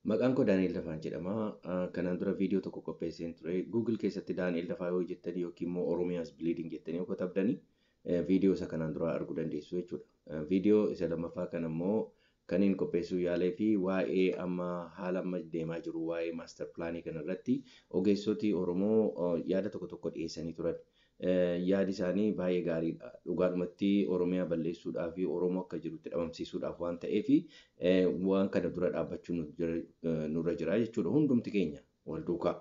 Maqaan koo Daani'el Dafaan jedhama. Kanaan dura viidiyoo tokko qopheesseen ture. Google keessatti Daani'el Dafaa yoo jettanii yookiin immoo Oromiya's Bleeding jettanii yoo katabdanii, viidiyoo isa kanaan dura arguu dandeessu jechuudha. Viidiyoo isa lammaffaa kana immoo kan inni qopheessuu yaalee fi waa'ee amma haala amma deemaa jiru, waa'ee master planii kana irratti ogeessoti Oromoo yaada tokko tokko dhiyeessanii turan. Yaadi isaanii baay'ee gaariidha. Dhugaadhumatti Oromiyaa balleessuudhaa fi Oromoo akka jirutti dhabamsiisuudhaaf waan ta'eef, waan kana dura dhaabbachuun nurra jira jechuudha. Hundumti keenya wal duukaa.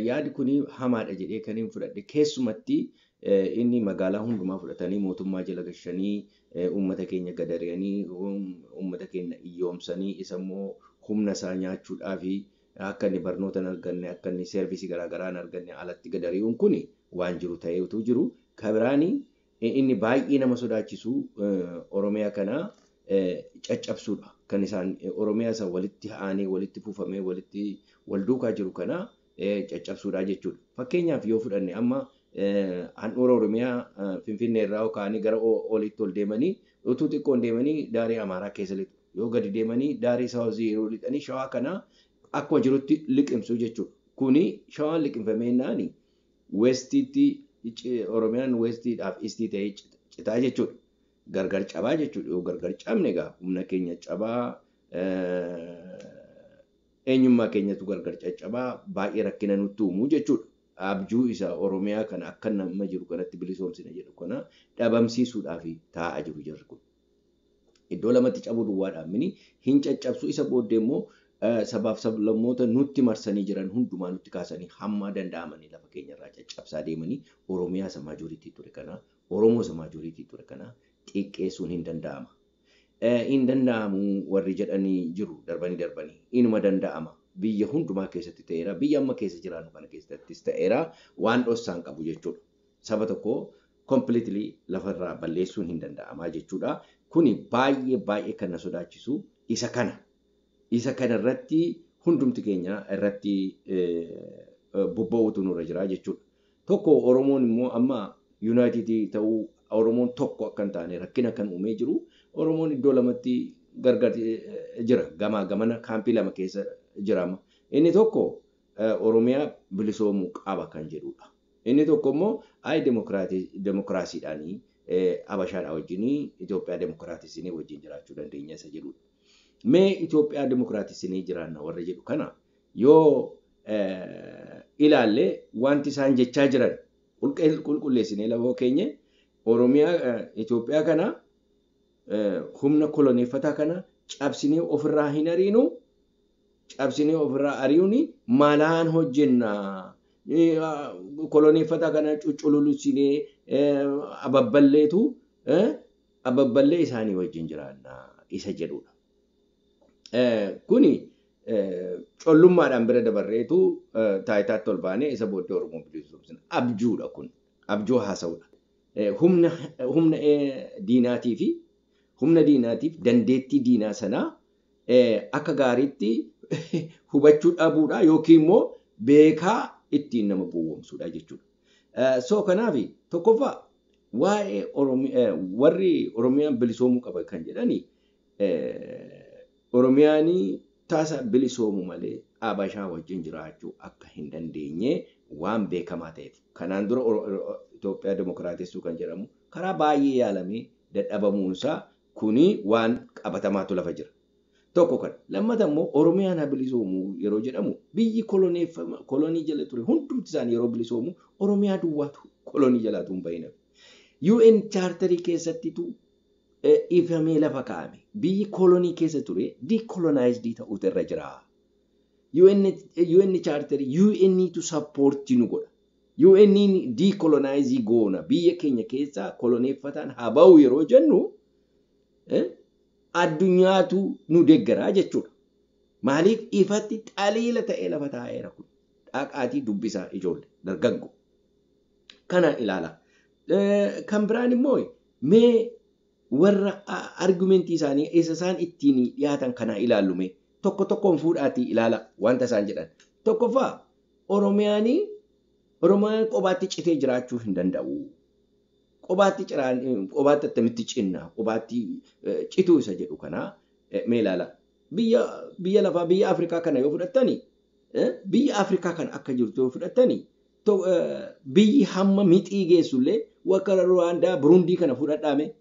Yaadi kun hamaadha jedhee kan hin fudhadhe, keessumatti inni magaalaa hundumaa fudhatanii mootummaa jala gashanii, uummata keenya gadari'anii, uummata keenya hiyyoomsanii, isa immoo humna isaa nyaachuudhaa fi akka inni barnoota hin arganne, akka inni service garaagaraa hin arganne alatti gadari'uun kun waan jiru ta'ee utuu jiru, kabiraani inni baay'ee nama sodaachisu Oromiyaa kana caccabsuudha. Kan isaan Oromiyaa isa walitti aanee, walitti fufamee, walitti wal duukaa jiru kana caccabsuudha jechuudha. Fakkeenyaaf yoo fudhanne, amma handhuura Oromiyaa Finfinnee irraa ka'anii gara olitti ol deemanii, utuu xiqqoon deemanii daarii Amaaraa keessa lixu. Yoo gadi deemanii daarii Southii yeroo lixanii, Shawaa kana akkuma jirutti liqimsu jechuudha. Kuni Shawaan liqimfamee naani westiitti, Oromiyaan westiidhaaf eastii ta'ee citaa jechuudha. Gargar cabaa jechuudha. Yoo gargar cabne egaa humna keenya cabaa, eenyummaa keenyatu gargar caccabaa, baay'ee rakkina nutti uumuu jechuudha. Abjuu isa Oromiyaa kana akka nama jiru kanatti bilisoomsina jedhu kana dhabamsiisuudhaaf taa'aa jiru jarri kun. Iddoo lamatti cabuu duwwaadhaan mini hin caccabsu. Isa booddee immoo sabaaf sablammoota nutti marsanii jiran hundumaa nutti kaasanii, hamma danda'amanii lafa keenyarraa caccabsaa deemanii, Oromiyaa isa majority ture kana, Oromoo isa majority ture kana xiqqeessuun hin danda'ama. Hin danda'amu warri jedhanii jiru darbanii darbanii. Inuma danda'ama. Biyya hundumaa keessatti ta'eera. Biyya amma keessa jiraannu kana keessattis ta'eera. Waan dhossaan qabu jechuudha. Saba tokko completely lafarraa balleessuun hin danda'amaa jechuudha. Kuni baay'ee baay'ee kan na sodaachisu isa kana. Isa kana irratti hundumti keenya irratti bobba'uutu nurra jira jechuudha. Tokko Oromoon immoo amma united ta'uu, Oromoon tokko akka hin taane rakkina kan uumee jiru, Oromoon iddoo lamatti gargar jira. Gamaa gamana kaampii lama keessa jira amma. Inni tokko Oromiyaa bilisoomuu qaba kan jedhudha. Inni tokko immoo ayi, demokiraasiidhaanii Habashaadhaa wajjin Itoophiyaa demokiraatisinii wajjin jiraachuu dandeenya isa jedhudha. Mee Itoophiyaa demokiraatisinii jiraanna warra jedhu kana yoo ilaalle, wanti isaan jechaa jiran qulqulleessinee lafoo keenya Oromiyaa Itoophiyaa kana, humna koloneeffataa kana cabsinee ofirraa hin ariinu, cabsinee ofirraa ari'uun malaan hojjenna? Koloneeffataa kana cuccululusinee ababballeetu ababballee isaanii wajjin jiraanna isa jedhudha. Kuni collummaadhaan bira dabarreetu taayitaatti ol baanee isa booddee Oromoo bilisoomsina. Abjuudha kun. Abjuu haasa'uudha. Humna diinaatii fi humna diinaatiif dandeettii diinaa sanaa akka gaariitti hubachuu dhabuudha yookiin immoo beekaa ittiin nama gowwoomsuudha jechuudha. So kanaaf tokkoffaa waa'ee warri Oromiyaan bilisoomuu qaba kan jedhani, Oromiyaan tasa bilisoomuu malee Habashaa wajjin jiraachuu akka hin dandeenye waan beekamaa ta'eef. Kanaan dura Itoophiyaa demokiraatessuu kan jedhamu karaa baay'ee yaalamee dadhabamuunsaa kuni waan qabatamaatu lafa jira. Tokko kana. Lammata immoo Oromiyaan haa bilisoomuu yeroo jedhamu, biyyi kolonii jala ture hundumti isaanii yeroo bilisoomu Oromiyaa duwwaatu kolonii jalaatu hin bahin. UN charterii keessattitu ifamee lafa kaa'ame. Biyyi kolonii keessa ture decolonized ta'uutu irra jira. UN charterii UNtu support nu godha. UN decolonize goona, biyya keenya keessaa koloneeffataan haa ba'u yeroo jennu addunyaatu nu deeggaraa jechuudha. Maaliif? Ifatti xaliila ta'ee lafa taa'eera kun. Dhaqaatii dubbisaa, ijoollee dargaggo. Kana ilaala. Kan biraan immoo mee warra argumentii isaanii isa isaan ittiin dhiyaatan kana ilaallu, mee tokko tokkoon fuudhaatii ilaala wanta isaan jedhan. Tokkoffaa, Oromiyaan kophaatti citee jiraachuu hin danda'u. Kophaatti ciraan, kophaatti attamitti cinna, kophaatti cituu isa jedhu kana mee ilaala. Biyya lafaa biyya Afrikaa kana yoo fudhattani, biyya Afrikaa kana akka jirtu yoo fudhattani, biyyi hamma mixii geessullee wakka Ruwaandaa, Burundii kana fudhadhaame.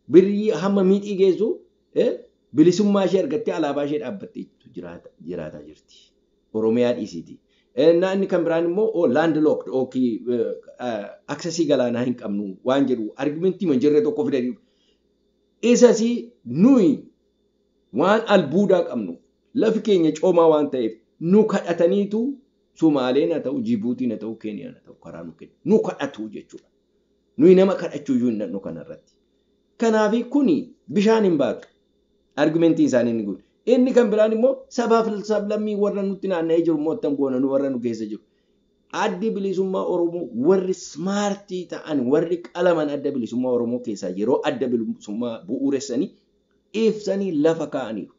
Biyyi hamma mixii geessu bilisummaa ishee argattee alaabaa ishee dhaabbattee jiraataa jirti. Oromiyaa dhiisiiti. Inni kan biraan immoo landlocked yookiin access galaanaa hin qabnu waan jedhu argumentii hin jirre tokko fidanii. Isas nuyi waan albuudaa qabnu, lafi keenya coomaa waan ta'eef, nu kadhataniitu Sumaaleen haa ta'u, Jibuutiin haa ta'u, Keeniyaan haa ta'u, karaa nu kennu. Nu kadhatu jechuudha. Nuyi nama kadhachuu iyyuu hin dhaqnu kanarratti. Kanaaf kuni bishaan hin baatu. Argumentiin isaanii inni kun. Inni kan biraan immoo sabaaf sablammii warra nutti naanna'ee jiru immoo attam goona, nu warra nu keessa jiru? Addi Bilisummaa Oromoo, warri smartii ta'an, warri qalaman Adda Bilisummaa Oromoo keessaa, yeroo adda bilisummaa bu'uuressanii ibsanii lafa kaa'aniiru.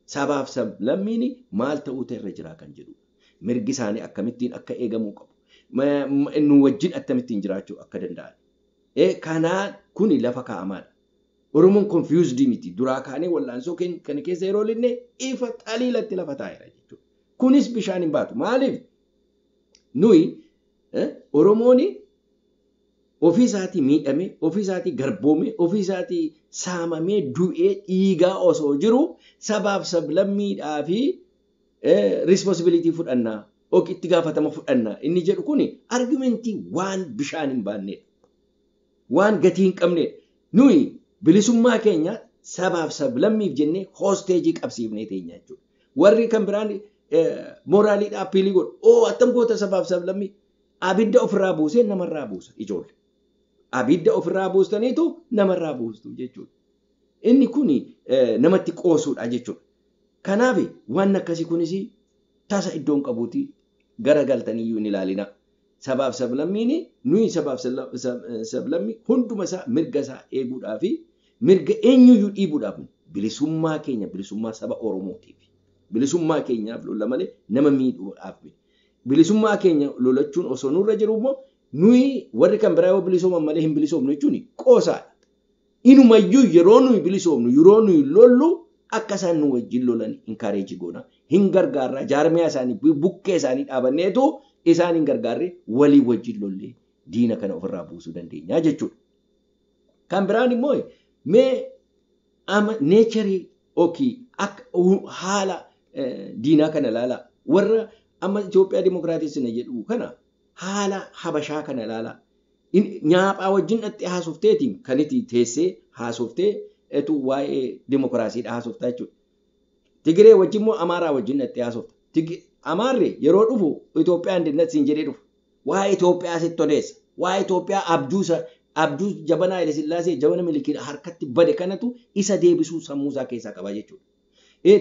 Sabaaf sablammiin maal ta'uutu irra jira kan jedhudha. Mirgi isaanii akkamittiin akka eegamuu qabu. Nu wajjin akkamittiin jiraachuu akka danda'an. Kanaa kuni lafa kaa'amaadha. Oromoon confused miti. Duraa kaanee wallaansoo kana keessa yeroo linne ifa xaliilatti lafa taa'eera jechuudha. Kunis bishaan hin baatu. Maaliif? Nuyi Oromoon ofii isaatii miidhame, ofii isaatii garboome, ofii isaatii saamamee, du'ee dhiigaa osoo jiru sabaaf sablammiidhaa fi responsibility fudhannaa yookiin itti gaafatama fudhannaa inni jedhu kuni argumentii waan bishaan hin baannedha. Waan gatii hin qabnedha. Nuyi bilisummaa keenya sabaaf sablammiif jennee hostage qabsiifnee teenya jechuudha. Warri kan biraan moraliidha appeal godhu. Oo, attam goota sabaaf sablammii? Abidda ofirraa buusee namarraa buusa ijoollee. Abidda ofirraa buustaniitu namarraa buustu jechuudha. Inni kun namatti qoosuudha jechuudha. Kanaaf waan akkasii kunis tasa iddoon qabuuti gara galtaniyyuu hin ilaalina. Sabaaf sablammiin, nuyi sabaaf sablammii hunduma isaa mirga isaa eeguudhaa fi mirga eenyuyyuu dhiibuudhaaf, bilisummaa keenya, bilisummaa saba Oromootiif, bilisummaa keenyaaf lolla malee nama miidhuudhaaf. Bilisummaa keenya lolachuun osoo nurra jiru immoo nuyi warri kan biraa yoo bilisooman malee hin bilisoomnu jechuun qoosaadha. Inumayyuu yeroo nuyi bilisoomnu, yeroo nuyi lollu, akka isaan nu wajjin lolan encourage goona. Hin gargaarra, jaarmiyaa isaanii bukkee isaanii dhaabanneetu isaan hin gargaarre, walii wajjin lollee diina kana ofirraa buusuu dandeenya jechuudha. Kan biraan immoo mee ama nature yookiin akka haala diinaa kana ilaalaa. Warra amma Itoophiyaa Dimokiraatessina jedhu kana, haala Habashaa kana ilaalaa. Nyaaphaa wajjin dhattee haasofteetiin kan itti teessee haasoftee etu waa'ee dimokiraasiidha haasoftaa jechuudha. Tigiree wajjin immoo, Amaaraa wajjin dhattee haasofta. Amaarri yeroo dhufu Itoophiyaa አንድነት siin jedhee dhufa. Waa'ee Itoophiyaa sitti odeessa. Waa'ee Itoophiyaa abjuu abjuu jabana Haile Sillaasee, jabana Milikiin harkatti bade kanatu isa deebisuu sammuu isaa keessaa qaba jechuudha.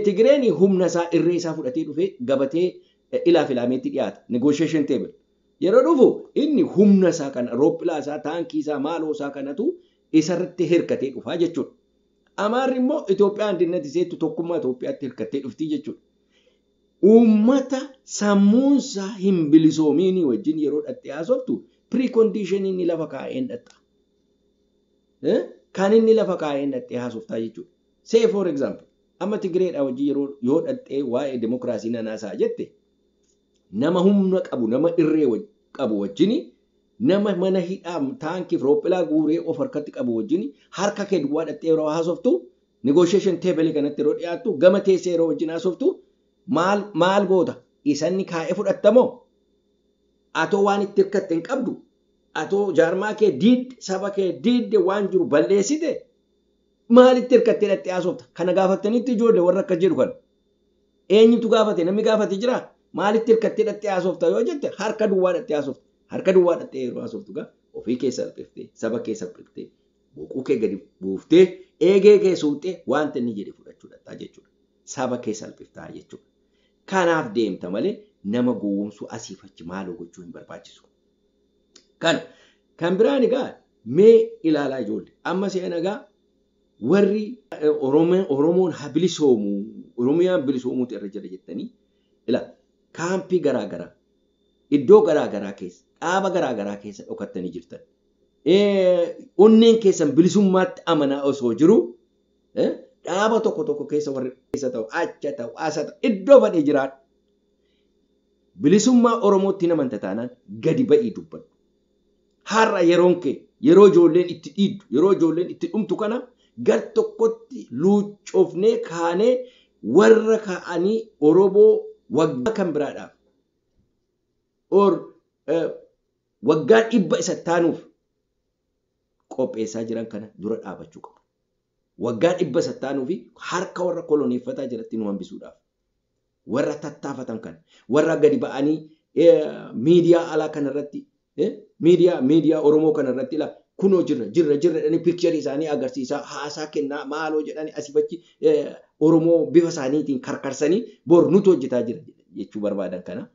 Tigireen humna isaa, irree isaa fudhatee dhufee gabatee ilaa filaameetti dhiyaata. Negotiation table. Yeroo dhufu inni humna isaa kana, rooppilaa isaa, taankii isaa, maaloo isaa kanatu isarratti hirkatee dhufaa jechuudha. Amaarri immoo Itoophiyaa አንድነት iseettu, tokkummaa Itoophiyaatti hirkattee dhufti jechuudha. Uummata sammuunsaa hin bilisoomiinii wajjin yeroo dhattee haasoftu precondition inni lafa kaa'een dhatta. Kan inni lafa kaa'een dhattee haasoftaa jechuudha. Say for example, amma Tigireedha wajjin yeroo yoo dhattee waa'ee demokiraasii nanaasaa jette, nama humna qabu, nama irree qabu wajjini, nama mana hidhaa taankiif roophilaa guuree of harkatti qabu wajjini, harka kee duwwaa dhattee yeroo haasoftu, negotiation table kanatti yeroo dhiyaattu, gama teessee yeroo wajjin haasoftu, maal maal goota? Isanni kaa'ee fudhattamoo? Atoo waan itti hirkatte hin qabdu, atoo jaarmaa kee diidde, saba kee diidde, waan jiru balleessite, maalitti hirkattee dhattee haasofta? Kana gaafattanitti ijoollee warra akkas jedhu kana eenyutu gaafate? Namni gaafate jira? Maalitti hirkattee dhattee haasofta yoo jette, harka duwwaa dhattee haasofta. Harka duwwaa dhattee yeroo haasoftu gaa ofii kee salphiftee, saba kee salphiftee, boquu kee gadi buuftee, eegee kee suuxxee, wanta inni jedhe fudhachuu dhattaa jechuudha. Saba kee salphiftaa jechuudha. Kanaaf deemta malee nama gowwoomsuu asiif achi maaloo gochuu hin barbaachisu. Kana kan biraan egaa mee ilaalaa ijoollee. Amma se'an egaa warri Oromoon haa bilisoomu, Oromiyaan bilisoomuutu irra jira jettanii, ilaa kaampii garaa garaa, iddoo garaa garaa keessa, dhaaba garaa garaa keessa dhokattanii jirtan. Onneen keessan bilisummaatti amanaa osoo jiru Dhaaba tokko tokko keessa warri keessa ta'u, acha ta'u, asa ta'u, iddoo fadhee jiraadhu. Bilisummaa Oromootti namanta taanaan gadi ba'ii dubbadhu. Har'a yeroon kee yeroo ijoolleen itti dhiiddu, yeroo ijoolleen itti dhumtu kana gar tokkotti luuccoofnee kaanee warra ka'anii Oromoo waggaa kan biraadhaaf or waggaa 100 isa taanuuf qopheessaa jiran kana dura dhaabachuu qabu. Waggaa 100 isa taanuuf harka warra koloneeffataa jiratti nu hambisuudhaaf. Warra tattaafatan kana, warra gadi ba'anii miidiyaa alaa kanarratti, miidiyaa Oromoo kanarratti ilaa kunoo jirra jirra jirra jedhanii piikcharii isaanii agarsiisaa haasaa kennaa maaloo jedhanii asifachi Oromoo bifa isaaniitiin karkarsanii bor nutu hojjetaa jira jechuu barbaadan kana.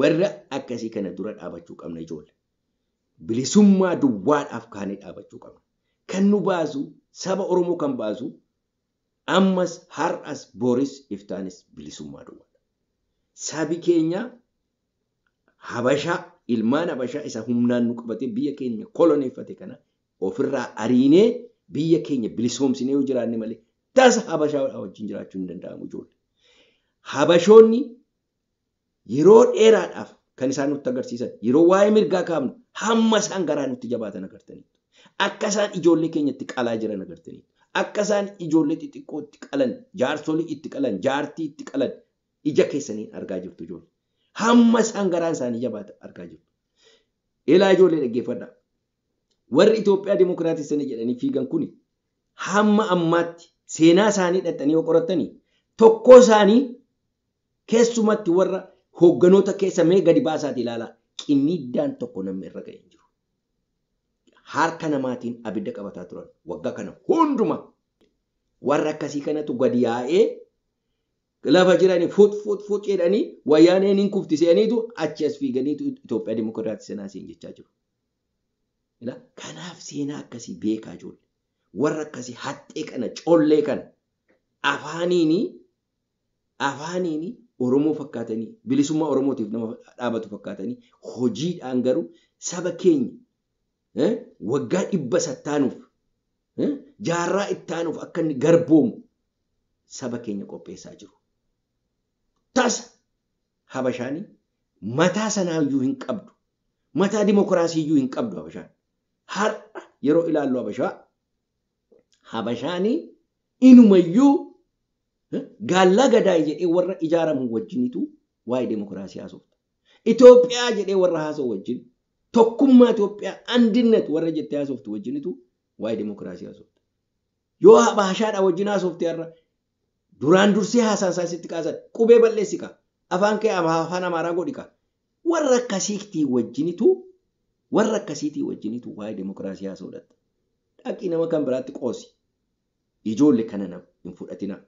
Warra akkasii kana dura dhaabachuu qabna ijoollee. Bilisummaa duwwaadhaaf kaanee dhaabachuu qabna. Kan nu baasu saba Oromoo kan baasu ammas har'as boris iftaanis bilisummaa duwwaadha. Sabi keenya Habashaa ilmaan Habashaa isa humnaan nu qabatee biyya keenya koloneeffate kana ofirraa ariinee biyya keenya bilisoomsinee yoo jiraanne malee tasa Habashaa wajjin jiraachuu hin danda'amu ijoollee. Habashoonni yeroo dheeraadhaaf kan isaan nutti agarsiisan yeroo waa'ee mirgaa kaafnu hamma isaan garaa nutti jabaatan agartaniitu. Akka isaan ijoollee keenyatti qalaa jiran agartaniitu. Akka isaan ijoollee xixiqqoo itti qalan, jaarsolii itti qalan, jaartii itti qalan ija keessaniin argaa jirtu ijoollee. Hamma isaan garaan isaanii jabaatan argaa jirtu. Ilaa ijoollee dhaggeeffadhaa. Warri Itoophiyaa Dimookiraatessanii jedhanii fiigan kuni hamma ammaatti seenaa isaanii dhaxxanii yoo qorattanii tokkoo isaanii keessumatti warra hoogganoota keessa mee gadi baasaati ilaalaa qinniiddaan tokko namni irra ga'ee hin jiru. Harka namaatiin abidda qabataa turan waggaa kana hundumaa warra akkasii kanatu gadi yaa'ee lafa jiranii fut fut fut jedhanii wayyaaneen hin kufti se'aniitu achi as fiiganiitu Itoophiyaa Dimookiraatessanii siin jechaa jiru. Kanaaf seenaa akkasii beekaa ijoollee. Warra akkasii haxxee kana collee kana afaaniini Oromoo fakkaatanii bilisummaa Oromootiif nama dhaabatu fakkaatanii hojiidhaan garuu saba keenya waggaa 100 sattaanuuf jaarraa ittaanuuf akka inni garboomu saba keenya qopheessaa jiru. Tasa Habashaanii mataa sanaayyuu hin qabdu. Mataa dimookiraasiiyyuu hin qabdu Habashaan. Har'a yeroo ilaallu Habashaanii inumayyuu gaallaa gadaa jedhee warra ijaaramu wajjinitu waa'ee dimookiraasii haasofta. Itoophiyaa jedhee warra haasa'u wajjin tokkummaa Itoophiyaa andinnet warra jettee haasoftu wajjinitu waa'ee dimookiraasii haasofta. Yoo Habashaadha wajjin haasofte har'a duraan dursee haasaan isaa sitti kaasan qubee balleessi ka afaan kee afaan Amaaraa godhi ka warra akkasiitii wajjinitu waa'ee dimookiraasii haasa'uu dhatta. Dhaqii nama kan biraatti qoosi. Ijoollee kana nama hin fudhatinaa.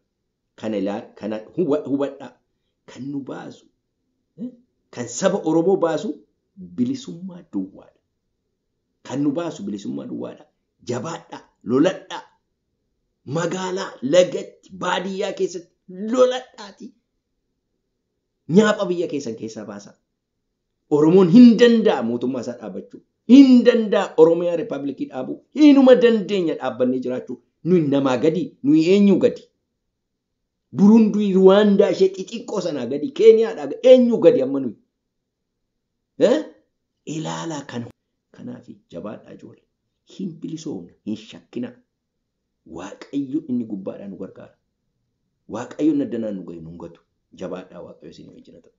Kana hubadhaa. Kan nu baasu kan saba Oromoo baasu bilisummaa duwwaadha. Kan nu baasu bilisummaa duwwaadha. Jabaadhaa, loladhaa. Magaalaa, lagatti, baadiyyaa keessatti loladhaati. Nyaapha biyya keessan keessaa baasaa. Oromoon hin danda'a mootummaa isaa dhaabbachuu. Hin danda'a Oromiyaa Rippaabilikii dhaabuu. Hinuma dandeenya dhaabbannee jiraachuu. Nuyi namaa gadi, nuyi eenyu gadi? Burundii, Ruwaandaa ishee xixiqqoo sanaa gadi, Keeniyaadhaa eenyu gadi amma nuyi? Ilaalaa kana. Kanaaf jabaadhaa ijoollee. Hin bilisoomne, hin shakkinaa. Waaqayyo inni gubbaadhaan nu gargaara. Waaqayyo inni addanaan nu gahe nu hin gatu. Jabaadhaa Waaqayyo isin wajjin haa ta'u.